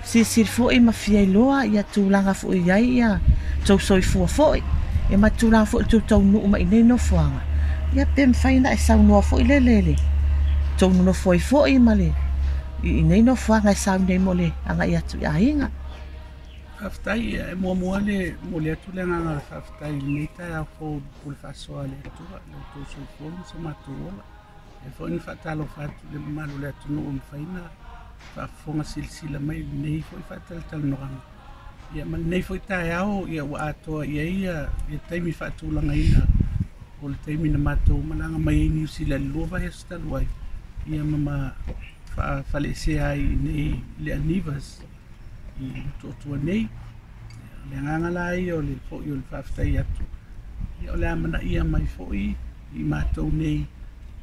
Silasila foi ma fia iloa ia tulaga foi e i ai ia tou soifua foi, ia ma tulaga foi o le tou taunuu mai i nei nofoaga, ia pe mafai ona e saunoa foi lele i le tou nonofo ai foi ma le i nei nofoaga e sauni ai mo le agai atu i aiga. Faafetai. E muamua le momoli atu le agaga o le faafetai i lenei taeao fou i le pule faasoa a le Atua i lo outou soifua ma so matou ola. E foi na faatalofa atu i le mamalu o le atunuu ua mafai ona faafofoga silasila mai i lenei foi faatalatalanoaga. Ia ma lenei foi taeao ia ua atoa i ai ia taimi faatulagaina o le taimi na matou malaga mai ai i Niu Sila i le 2 vaiaso talu ai, ia ma faafalesea ai i inei i le Anivas i Motootua nei. O le agaga la ia o le foi o le faafetai atu, ia o le amanaia mai foi i matou nei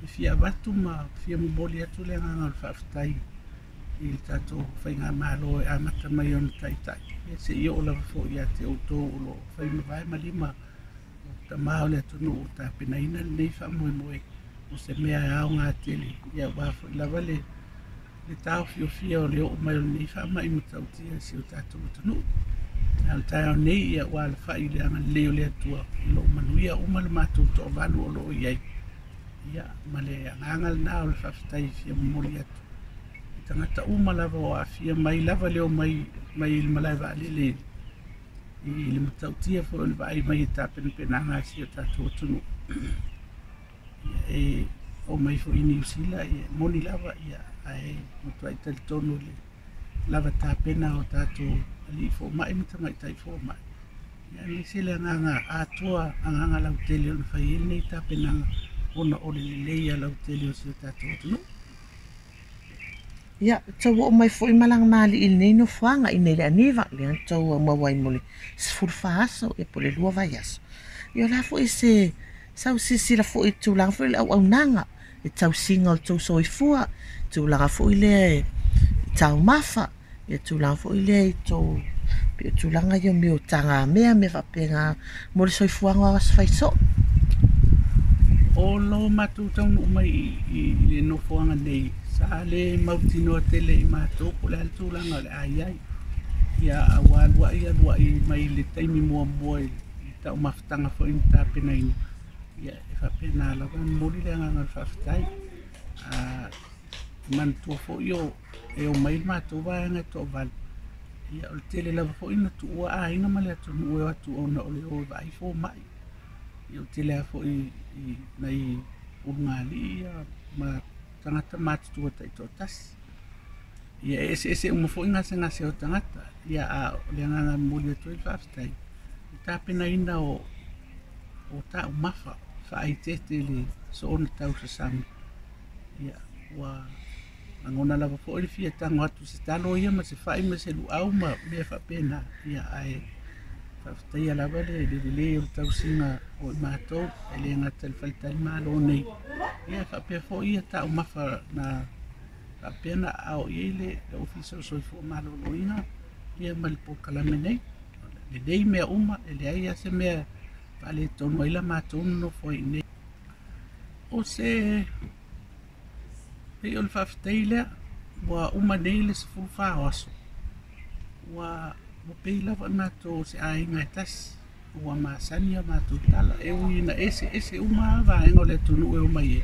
e fia avatu ma fia momoli atu le agaga o le faafetai i le tatou faigamalo e amata mai ona taitai ia seia oo lava foi ia te outou o lo o fai ma vae ma lima o tama o le atunuu o tapenaina lenei faamoemoe o se mea e aoga tele ia aua foi lava le taofiofia o le oo mai o lenei faamai matautia i si o tatou atunuu. A o le taeao nei ia ua alafai i le agalelei o le Atua o lo o manuia uma le matou toavalu o lo o i ai. Ia, ma le agaga lena o le faafetai e fia momoli atu i tagata uma lava o aafia mai lava le omai mai i le malae vaalele i le matautia foi o le vaai mai i tapenapenaga a si o tatou atunuu. E omai foi i Niu Sila, e moni lava, ae matuai talitonu i le lava tapena o tatou alii fomai ma tamaitai fomai, aemaise le agaga atoa, agaga lautele ona fai ai lenei tapenaga ona o le lelei lautele o si o tatou atunuu. Ia, tou oo mai foi malaga malii i lenei nofoaga i nei le aniva, lea na tou maua ai mo le 14 aso, ia po o le 2 vaiaso. Ia o le a foi se sau silasila foi i le tulaga foi o le auaunaga, le tausiga o le tou soifua, tulaga foi lea i taumafa, ia tulaga foi lea i tou, pei o tulaga ia o mea o tagamea, mea faapena mo le soifuaga o aso fai soo. O lo matou taunuu mai i le nofoaga nei, sa le mautinoa tele i matou po o le a le tulaga o le a i ai. Ia, a ua alu alu ai mai le taimi muamua i le taumafataga foi na tapenaina, ia e faapena lava ona momoli le agaga o le faafetai. E manatua foi e omai le matou vaega e toavalu, ia o le tele lava foi na tuua aiga ma le atunuu e o atu ona o le o e vaai fomai. Ia o le tele lava foi i nai ulugalii ia ma tagata matutua taitoatasi. Ia e eseese uma foi gasegase o tagata, ia a o le agaga e momoli atu ai le faafetai, le tapenaina o taumafa faaeteete i le soona tausasami. Ia ua lagona lava foi le fia tago atu i se talo ia ma se fai ma se luau ma mea faapena, ia ae faafetaia lava le lelei o le tausiga o i matou, e le gata i le faletalimalo nei, ia faapea foi ia taumafa na faapea ona aao i ai le Ofisa o le Soifua Maloloina ia ma le polokalame nei. Lelei mea uma, e leai lava se mea e faaletonu ai la matou nonofo ai i inei. O se pei o le faafetai lea, ua uma nei le 14 o aso, ua pei lava matou o se aiga e tasi. Ua masani a matou tala, e ui ina eseese uma lava vaega o le atunuu e omai ai,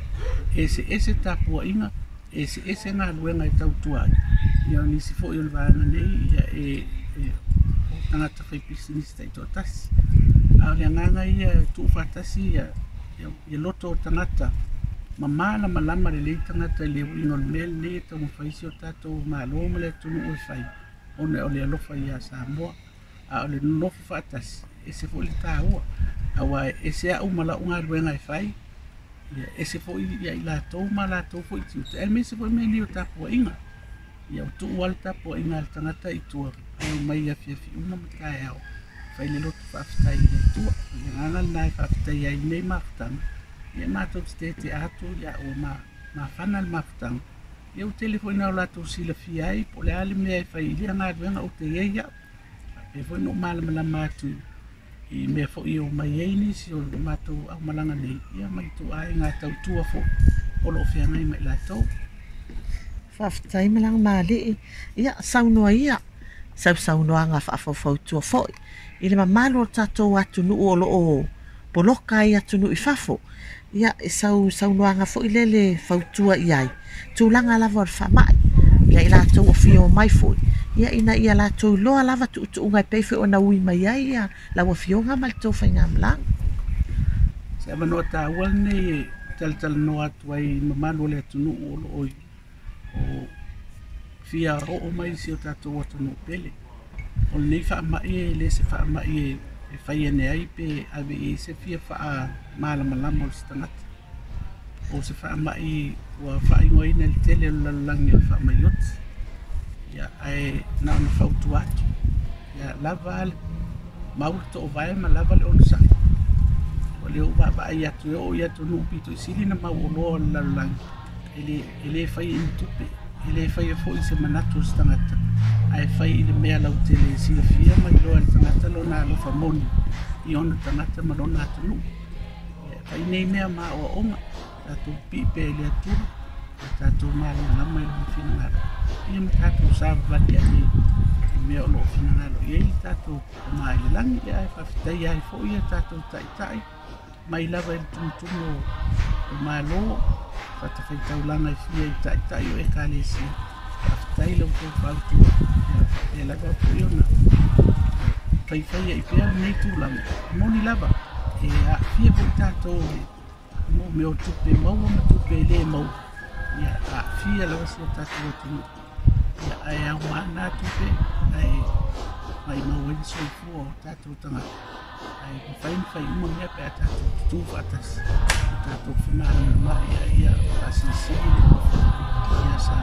eseese tapuaiga, eseese galuega e tautua ai. Ia o nisi foi o le vaega nei, ia e o tagata faipisinisi taitoatasi. A o le agaga ia e tuufaatasi ia loto o tagata ma malamalama lelei tagata i le uiga o le mea lenei e taumafai si o tatou Malo ma le atunuu e fai, ona o le alofa ia Samoa. A o le nonofo faatasi, e ese foi le taua, aua e ese au ma lau galuega e fai, ia ese foi ia i latou ma latou foi tiute, aemaise foi mea nei o tapuaiga. Ia ua tuu lava le tapuaiga a le tagata i tua, ae omai i afiafi uma ma taeao, fai le loto faafetai i le Atua. O le agaga lena e faafetai ai i lenei mafutaga, ia matou te tetea atu, ia ua mafana le mafutaga, ia ua tele foi ina o latou silafia ai po o le a le mea e fai i lea galuega ou te i ai au. Faapea foi ona ou malamalama atu i mea foi e omai ai nisi o le matou aumalaga nei, ia ma ituaiga tautua foi o lo o feagai ma i latou. Faafetai malaga malii. Ia, saunoa ia. Sausaunoaga faafaufautua foi i le mamalu o le tatou atunuu o lo o poloka ai atunuu i fafo. Ia, sau saunoaga foi lele fautua i ai, tulaga lava o le faamai, ia i latou o fia omai foi, ia ina ia latou iloa lava tuutuuga e pei foi ona ui mai ai ia lau Afioga ma le tou faigamalaga. Se avanoa taua lenei e talatalanoa atu ai i mamalu o le atunuu o lo o fia oo mai i si o tatou atunuu pele. O lenei faamai e le se faamai e fai ane ai pe ave i ai se fia faamalamalama o se tagata. O se faamai ua faaigoaina i le tele o le lalolagi o le faamai oti. Ia, ae na ona fautua atu. Ia lava le mau le toovae ma lava le onosai. O lea ua vaavaai atu e oo i atunuu pito i sili ona mauoloa o le lalolagi, e le faia i ni tupe, e le faia foi i se manatu o se tagata, ae fai i le mea lautele e silafia ma iloa e le tagata lona alofa moni i ona tagata ma lona atunuu. E fai nei mea ma aoaoga, tatou pipii pea i le Atua, tatou malamalama i lona finagalo, ia ma tatou savavali ai i mea o lo o finagalo i ai le tatou Tama i le lagi. Ae faafetaia ai foi a tatou taitai mai lava i le tumutumu o Malo, fatafaitaulaga e fia i taitai o Ekalesia. Faafetai la outou fautua, ia faapea lava foi ona faifai ai pea lenei tulaga. E moni lava, e aafia foi tatou i mea o tupe maua ma tupe e le maua, ia aafia lava si o tatou atunuu. Ia, ae aoga na tupe, ae maumau ai le soifua o tatou tagata. Ae mafai ona fai uma mea pe a tatou tutu faatasi, tatou femalamalamaai, a ia faasilisili le alofa ia Samoa.